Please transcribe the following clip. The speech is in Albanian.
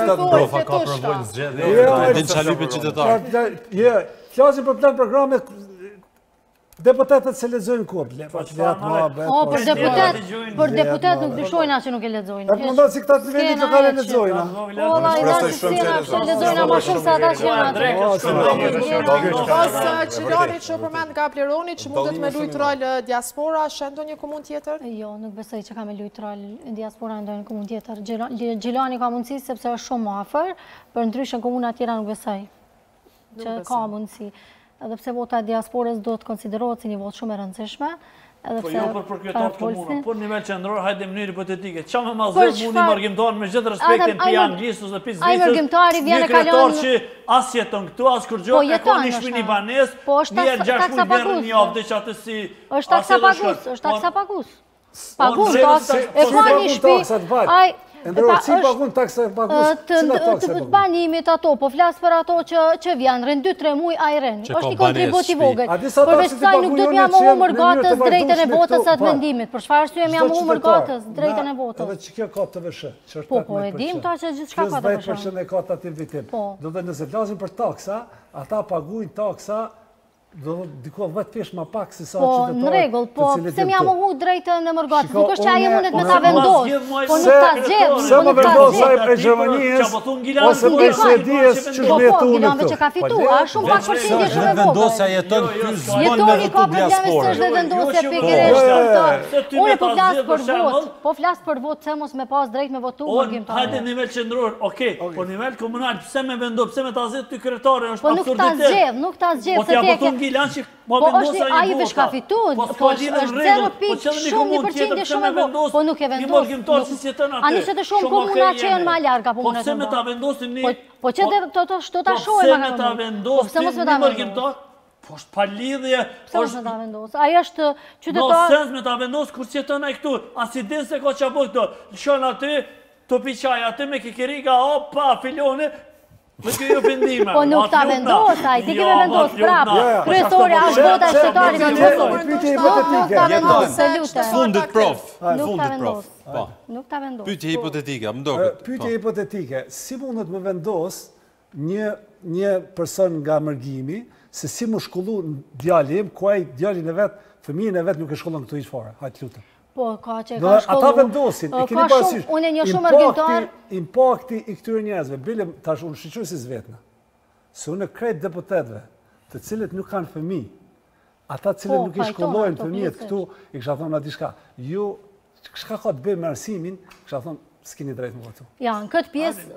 Luftat Brofa ka përvojë në zgjedhje, e din çka lypin qytetarët. Jo, flasim për plan programe Deputetët s'e lexojnë kurrë, le po të atë më bëhet. Po për deputet, për deputet nuk dyshojnë që nuk e lexojnë. Po mendon si këta të vendit lokale lexojnë. Po valla, i dash si na që lexojnë më shumë se ata që janë aty. Pas Gjilanit që përmend nga Bleroni që mundet me lujt rol diaspora, sheh ndonjë komunë tjetër? Jo, nuk besoj që ka me lujt rol diaspora në ndonjë komunë tjetër. Gjilani ka mundësi sepse është shumë afër, përndryshe në komuna tjera nuk besoj. që ka mundësi. Edhe pse vota e diasporës do të konsiderohet si një votë shumë e rëndësishme, edhe po pse jo për për kryetar të komunës, por në nivel qendror, hajde në mënyrë hipotetike. Ça me ma zgjedh mu një mërgimtar me gjithë respektin pi Anglisë ose pi Ai Zvicrës. mërgimtari vjen e kalon një kryetar që as jeton këtu, as kurgjo, po, e ka një shtëpi një banesë, po është një herë 6 muaj një javë dhe që atë si është taksapagues, është taksapagues. Pagun taksë, e ka një shpi, ai, E nderuar, si pagun taksa pagus, cila taksa pagun? Të banimit ato, po flas për ato që vjen, rrin 2-3 muj, ai rrin. është një kontribut i vogël. Përveç kësaj nuk do t'ja mohu mërgatës drejtën e votës atë mendimit. Për çfarë arsye me ja mohu mërgatës drejtën e votës? Edhe që kjo ka TVSH, që është Po, po, e dim ta që gjithçka ka TVSH. 10% e ka tatim fitim. Po. Do dhe nëse flasim për taksa, ata paguajnë taksa Do të diku 10 fish më pak se sa po, qytetarët. Po, në rregull, po pse m'ja mohu drejtën e mërgatës? Nuk është që ai mundet me ta vendos. Po nuk ta zgjedh, po nuk ta zgjedh. Se prej Gjermanisë, ose prej Suedisë, që po, po, Gilan veç që ka fitu, a shumë pak përqindje shumë e vogël. Vendosja jeton ty s'bën me votu diasporën. S'është vendosja pikërisht për të. Unë po flas për votë, po flas për votë, pse mos me pas drejt me votu mërgimtarët. Hajde nivel qendror, okej, po nivel komunal, pse me vendos, pse me ta zgjedh ty kryetarin, është po nuk ta zgjedh, nuk ta zgjedh po se ti e ke. Po Gilan që po po është ai veç ka fitu, po, po është 0 pikë shumë një përqindje shumë e vogël, po nuk e vendos. Një mërgimtar si s'jeton aty. Ani se të shumë komuna që janë ma larg apo Po pse me ta vendosim një Po, po që të të të të ta shohim Po pse me ta vendos po një mërgimtar? Po është pa lidhje. Pse mos me ta vendos? Ai është qytetar. No sens me ta vendos kur s'jeton ai këtu. As i din se ka çka bëj këtu. Lëshon aty, Tu pi çaj aty me kikirika, opa, filoni, Me kjo ju pëndime. Po nuk ta vendos, ai, ti ke me vendos prapë. Kryesore, është vota e qytetarit në Kosovë. Pyetje hipotetike. Nuk ta vendos, të lutem. Fundit prof. Nuk ta Fundit prof. vendos. Po. Nuk ta vendos. Pyetje hipotetike, më doket. Pyetje hipotetike, si mundet me vendos një një person nga mërgimi se si m'u shkollu djali im, ku ai djalin e vet, fëmijën e vet nuk e shkollon këtu hiç fare. Hajt lutem. Po, ka që e ka shkollu. Ata vendosin, e keni parasysh. Unë e njoh shumë mërgimtar. Impakti i këtyre njerëzve, bile tash unë shyqyr si s'vetna. Se unë krejt deputetëve, të cilët nuk kanë fëmijë, ata të cilët po, nuk i shkollojnë fëmijët këtu, i kisha thonë na diçka, ju, çka ka të bëjë me arsimin, kisha thonë, s'kini drejt me votu. Ja, në këtë pjesë...